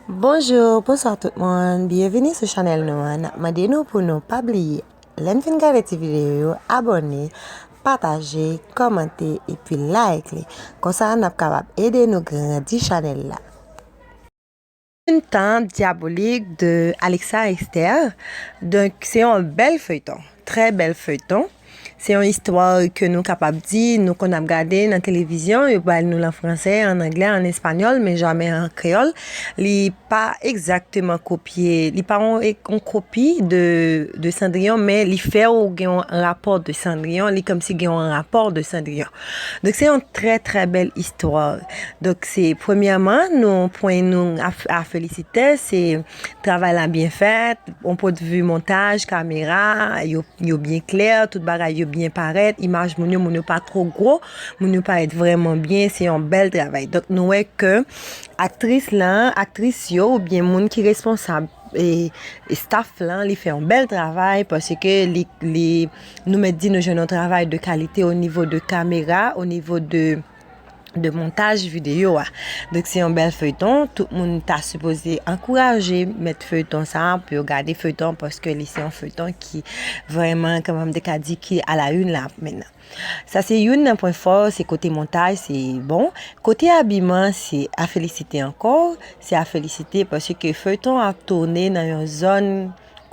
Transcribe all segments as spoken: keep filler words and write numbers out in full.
Bonjou, bonswa tout moun. Byenvini sou chanèl nou an. N ap mande nou pou nou pa bliye, lè n fin gade ti videyo yo, abòne, pataje, kòmante, epi like li. Konsa, n ap kapab ede nou grandi chanèl la. Une tante diabolique de Alexa Esther. Donk, se yon bèl feyton. Trè bèl feyton. Se yon istwa ke nou kapab di, nou konn ap gade nan televizyon, yo bay nou l an fransè, an anglè, an espanyòl, men jamè an kreyòl. Li pa egzakteman kopye, li pa yon, yon kopi de, de Cendrillon, men li fè w gen yon rapò de Cendrillon, li kòmsi gen yon rapò de Cendrillon. Donk, se yon trè, trè bèl istwa. Donk, se premyèman, nou pwen nou a, a felisite, se travay la byen fèt, yon pwendvi montaj, kamera, yo, yo byen klè, tout bagay yo byen parèt, imaj moun yo, moun yo pa twò gwo, moun yo parèt vrèman byen, se yon bèl travay. Donk, nou wè ke aktris lan, aktris yo, oubyen moun ki responsab, e, e staff lan, li fè yon bèl travay, paske li, li, nou mèt di nou jwenn yon travay de kalite o nivo de kamera, o nivo de, de montaj videyo a. Donk, se yon bèl feyton. Tout moun ta sipoze ankouraje mèt feyton sa a pou yo gade feyton, paske li se yon feyton ki vrèman, kòman m te ka di, ki a la une la mentnan. Sa se youn nan pwen fò, se kote montaj, se bon. Kote abiman, se a felisite ankò, se a felisite, paske feyton ap tounen nan yon zòn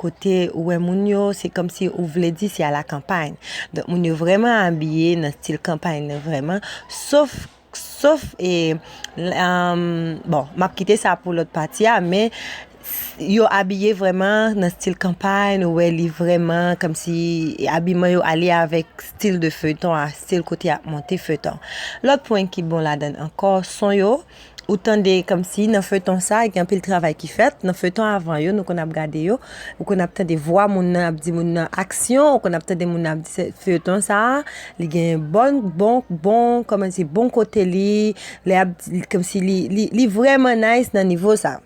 kote ou wè moun yo, se kòmsi ou vle di se a la kanpay. Donk, moun yo vrèman abiye nan stil kanpay lan vrèman, sof, sof, e, l-, um, bon, m ap kite sa pou lòt pati a, men s-, yo abiye vrèman nan stil kanpay, nou wè li vrèman kòmsi abiman yo ale avèk stil de feyton a, stil kote y ap monte feyton. Lòt pwen ki bon ladan l ankò, son yo, ou tande kòmsi nan feyton sa, gen anpil travay ki fèt. Nan feyton avan yo, nou konn ap gade yo, ou konn ap tande vwa moun nan ap di moun nan aksyon, ou konn ap tande moun nan ap di se, feyton sa, li gen bon, bon, bon, kòman di, bon kote li, lè ap, kòmsi li, li, li vrèman nice nan nivo sa.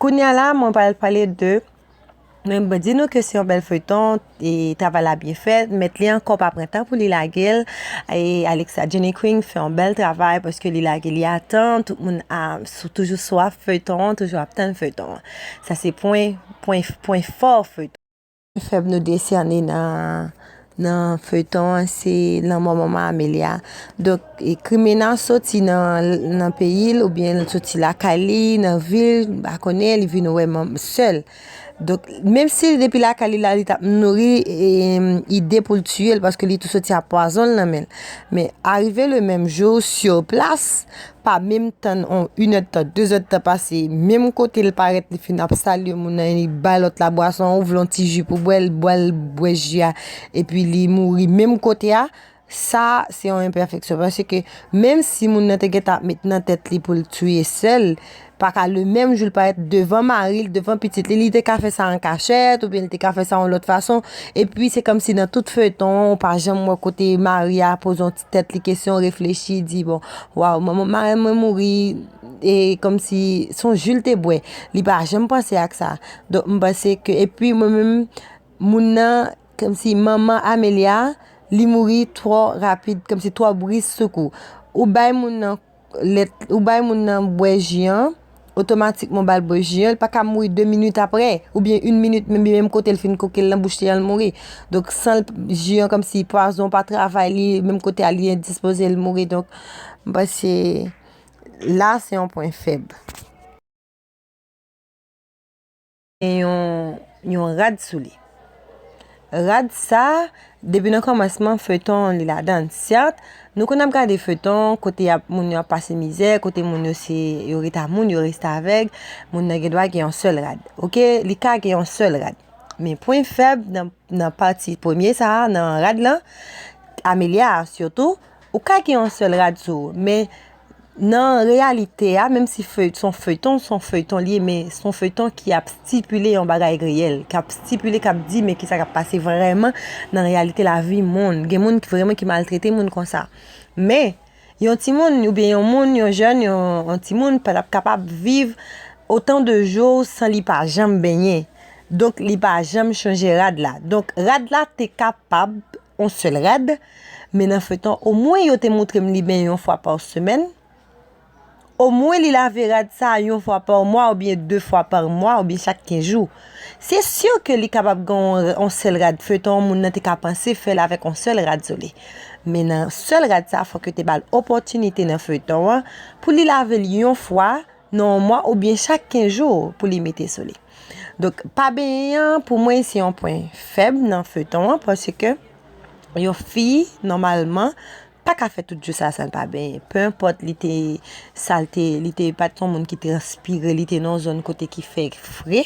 Kounye a la, mwen pral pale de, mwen di nou ke se yon bèl feyton, e travay la byen fèt, mèt li ankò pa pran tan pou li lage l, e Alexa Jeannie Queen fè yon bèl travay paske li lage li a tan, tout moun a, sou, toujou swaf feyton an, toujou ap tann feyton an. Sa se pwen, pwen, pwen fò feyton. Fèb nou desène nan, nan feyton an, se lanmò manman Amelia. Donk, e, krimina soti nan, nan peyi l, oubyen l soti lakay li, nan vil, m pa konnen, li vin wè manm, sè l. Donk, menm si depi lakay li la, li t ap nouri, e, ide pou l tiye l, paske li tou soti ak pwazon l nan men l. Men, arive le menm jou, sur plas, pa menm tann on, inèdtan, dezèdtan pase, menm kote l parèt, li fin ap salye moun nan, li bay lòt la bwason, ou vle yon ti ji pou bwè, l bwè, l bwè ji a, epi li mouri menm kote a, sa, se yon enpèfeksyon. Paske menm si moun nan te gentan ap met nan tèt li pou l tiye sè l, pa ka le menm jou l parèt devan mari l, devan pitit li, li te ka fè sa an kachèt, oubyen li te ka fè sa yon lòt fason. Epi, se kòmsi nan tout feyton an, ou pa janm wè kote mari a poze yon ti tèt li kesyon, reflechi, di, bon, waw, manman, mari mwen mouri, e kòmsi se yon ji l te bwè. Li pa janm panse ak sa. Donk, m panse ke, epi mwen menm, moun nan, kòmsi manman Amelia, li mouri twò rapid, kòmsi twò bris sou kou. Ou bay moun nan lèt, ou bay moun nan bwè ji an, otomatikman w ba l bwè ji an, li pa ka mouri de minit aprè, oubyen yon minit, menm, menm kote l fin koke l nan bouch li an, l mouri. Donk, san l, ji an kòmsi pwazon pa travay li, menm kote a li endispoze, l mouri. Donk, m panse la se yon pwen fèb. Gen yon, yon rad sou li. Rad sa, depi nan kòmansman feyton an, li ladan l. Sèt, nou konn ap gade feyton kote y ap, moun yo ap pase mizè, kote moun yo se, yo rete a moun, yo reste avèg, moun nan gen dwa gen yon sèl rad. Oke, li ka gen yon sèl rad. Men pwen fèb nan, nan pati premye sa a, nan rad lan, Amelia a sitou, ou ka gen yon sèl rad sou ou, men nan reyalite a, menm si fey-, se yon feyton, se yon feyton li ye, men se yon feyton ki ap stipile yon bagay reyèl, k ap stipile, k ap di, men kisa k ap pase vrèman nan reyalite lavi moun. Gen moun ki vrèman ki maltrete moun konsa. Men, yon timoun, oubyen yon moun, yon jèn, yon, yon timoun, pa t ap kapab viv otan de jou san li pa janm benyen. Donk, li pa janm chanje rad la. Donk, rad la te kapab yon sèl rad, men nan feyton, omwen yo te montre m li benyen yon fwa pa semèn, omwen li lave rad sa yon fwa pa mwa oubyen de fwa pa mwa oubyen chak kenz jou. Se si ke li kapab gen yon, yon sèl rad feyton an, moun nan te ka panse fè l avèk yon sèl rad sou li. Men nan sèl rad sa, fòk yo te ba l opòtinite nan feyton an pou li lave l yon fwa nan yon mwa oubyen chak kenz jou pou li mete sou li. Donk, pa benyen an, pou mwen, se yon pwen fèb nan feyton an, paske yon fi, nòmalman, pa ka fè tout jou sa san l pa benyen. Pe enpòt li te salte, li te pa t yon moun ki transpire, li te nan yon zòn kote ki fè fre,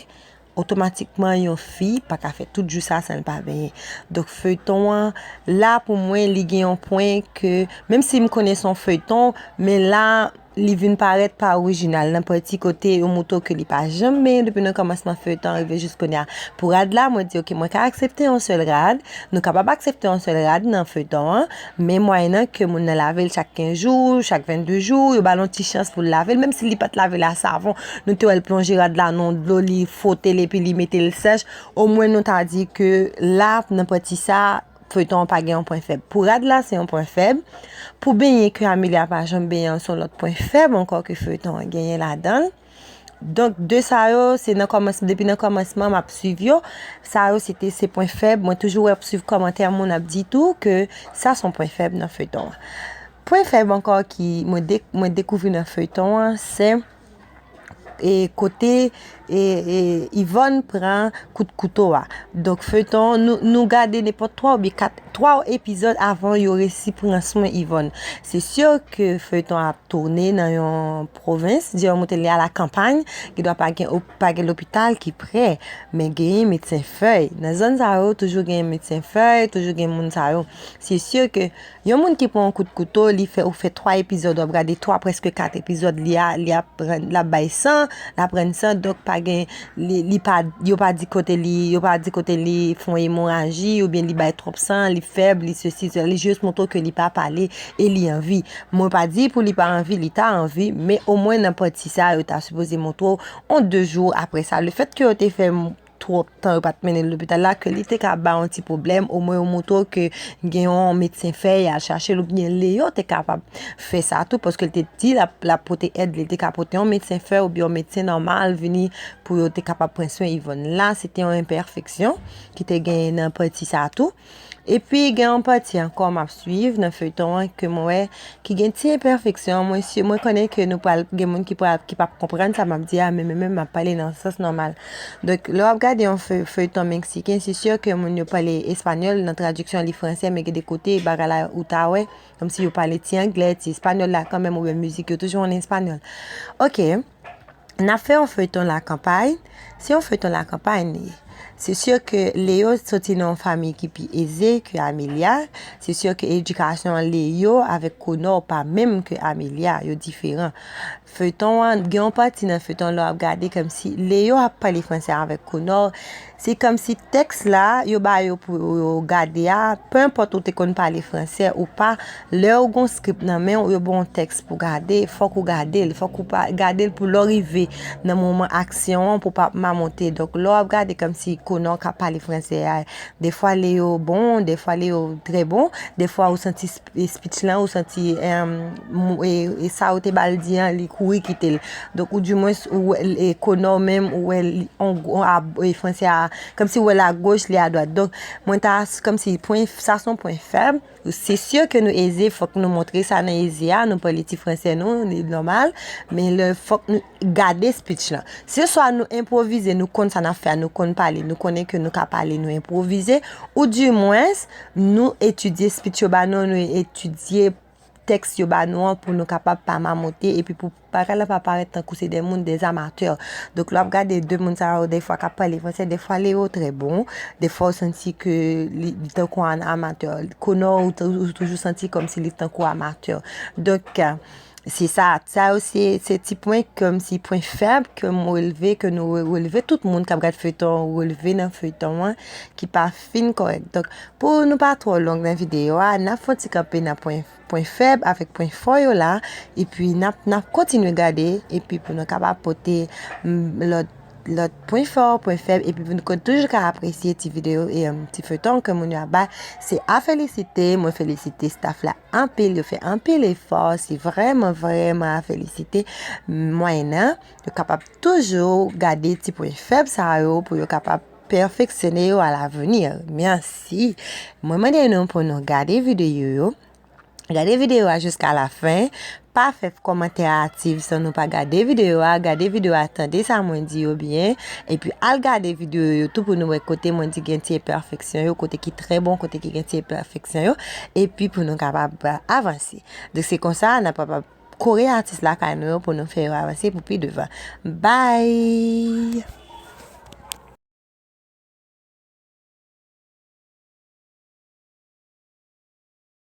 otomatikman, yon fi pa ka fè tout jou sa san l pa benyen. Donk, feyton an la, pou mwen, li gen yon pwen ke, menm si m konnen se yon feyton, men la, li vin parèt pa orijinal nan pati kote yo montre w ke li pa janm benyen depi nan kòmansman feyton an rive jis kounye a. Pou rad la, mwen di, oke, mwen ka aksepte yon sèl rad. Nou kapab aksepte yon sèl rad nan feyton an, men mwayennan ke moun nan lave l chak kenz jou, chak vennde jou, yo ba l yon ti chans pou l lave l, menm si li pa t lave l a savon, nou te wè l plonje rad la nan dlo, li fwote l epi li mete l sèch, omwen nou ta di ke la, nan pati sa, feyton an pa gen yon pwen fèb. Pou rad la, se yon pwen fèb. Pou benyen ke Amelia pa janm benyen an, se yon lòt pwen fèb ankò ke feyton an genyen ladan l. Donk, de sa yo, se nan kòmans, depi nan kòmansman, m ap swiv yo. Sa yo, se te, se pwen fèb. Mwen toujou wè ap swiv kòmantè moun ap di tou ke sa se yon pwen fèb nan feyton an. Pwen fèb ankò ki mwen de, mwen dekouvri nan feyton an, se e kote e, e, Yvonne pran kout kouto a. Donk, feyton, nou, nou gade nenpòt twa oubyen kat, twa epizòd avan yo resi pran swen Yvonne. Se si ke feyton ap tounen nan yon pwovens, di yo montre li a la kanpay, ki dwa pa gen, pa gen lopital ki pre, men genyen medsen fèy. Nan zòn sa yo, toujou genyen medsen fèy, toujou gen moun sa yo. Se si ke yon moun ki pran yon kout kouto, li fè, ou fè twa epizòd, w ap gade twa, prèske kat epizòd, li a, li ap rann, l ap bay san, l ap rann san, donk pa gen, li, li pa, yo pa di kote li, yo pa di kote li fè yon emoraji, oubyen li bay twòp san, li fèb, li sesi, sela, li jis montre w ke li pa pale e li anvi. Mwen pa di pou li pa anvi, li ta anvi, men omwen nan pati sa, yo ta sipoze montre w yon de jou apre sa. Lefètke yo te fè twòp tan yo pa t mennen l lopital la, ke li te ka ba yon ti pwoblèm, omwen yo montre w ke gen yon medsen fèy al chache l, oubyen Leo te kapab fè sa tou, paske l te di l ap, l ap pote èd, li te ka pote yon medsen fèy oubyen yon medsen nòmal vini pou yo te kapab pran swen Yvonne. La, se te yon enpèfeksyon ki te genyen nan pati sa tou. Epi, gen yon pati ankò m ap swiv nan feyton an ke mwen wè ki gen ti enpèfeksyon. Mwen si, mwen konnen ke nou pral gen moun ki pral, ki p ap konprann sa m ap di a, men mwen menm m ap pale nan sans nòmal. Donk, lè w ap gade yon fe-, feyton meksiken, se si ke moun yo pale espanyòl, nan tradiksyon li fransè, men gen de kote, bagay la ou ta wè, kòmsi yo pale ti anglè, ti espanyòl la kanmenm, oubyen mizik yo toujou an espanyòl. Oke. N ap fè yon feyton lakanpay. Se yon feyton lakanpay n ye. Se si ke Leo soti nan yon fanmi ki pi eze ke Amelia. Se si ke edikasyon Leo avèk Connor pa menm ke Amelia. Yo diferan. Feyton an, gen yon pati nan feyton lè w ap gade kòmsi Leo ap pale fransè avèk Connor. Se kòmsi tèks la, yo ba yo pou yo gade a, pe enpòt ou te konn pale fransè ou pa, lè ou gon skrip nan men w, yo ba w yon tèks pou gade, fòk ou gade l, fòk ou pa gade l pou lè w rive nan moman aksyon an pou pa mamote. Donk, lè w ap gade kòmsi Connor ka pale fransè a, defwa Leo bon, defwa Leo trè bon, defwa ou santi sp-, e speech lan, ou santi, em, mou-, e, e sa yo te ba l di an, li kouri kite l. Donk, ou dimwens, ou wè, e Connor menm, ou wè li, on, on, a, e fransè a, kòmsi ou wè l a goch, li a dwat. Donk, mwen ta, kòmsi pwen, sa se yon pwen fèb. Se si ke nou eze, fòk nou montre sa nan eze a, nou pale ti fransè nou, li nòmal, men lè fòk nou gade speech lan. Se swa nou enpwovize, nou konn sa n ap fè a, nou konn pale, nou konnen ke nou ka pale, nou enpwovize, ou dimwens, nou etidye speech yo ba nou, nou etidye tèks yo ba nou an pou nou kapab pa mamote epi pou bagay la pa parèt tankou se de moun, de amatè. Donk, lè w ap gade de moun sa yo, defwa k ap pale fransè, defwa Leo trè bon, defwa w santi ke li, li tankou yon amatè. Connor, ou, ou toujou santi kòmsi li tankou amatè. Donk, se sa, sa yo se, se ti pwen kòmsi pwen fèb ke m releve, ke nou re-, releve, tout moun k ap gad feyton releve nan feyton an, ki pa fin kòrèk. Donk, pou nou pa twò long nan videyo a, n ap fè yon ti kanpe nan pwen, pwen fèb avèk pwen fò yo la, epi n ap, n ap kontinye gade, epi pou nou kapab pote, mm, lòt lòt pwen fò, pwen fèb, epi pou nou konn toujou ka apresye ti videyo e um, ti feyton ke moun yo ap bay. Se a felisite, mwen felisite staff la anpil, yo fè anpil efò, se vrèman, vrèman a felisite. Mwayennan yo kapab toujou gade ti pwen fèb sa yo pou yo kapab pèfeksyone yo alavni. Mèsi. Mwen mande nou pou nou gade videyo yo. Gade videyo a jiska lafen. Pa fè kòmantè a ativ san nou pa gade videyo a. Gade videyo a, tande sa mwen di yo byen. Epi al gade videyo yo tou pou nou wè kote mwen di gen ti enpèfeksyon yo, kote ki trè bon, kote ki gen ti enpèfeksyon yo. Epi pou nou kapab avanse. Donk se konsa n ap kapab kore atis lakay nou yo pou nou fè yo avanse pou pi devan. Bye!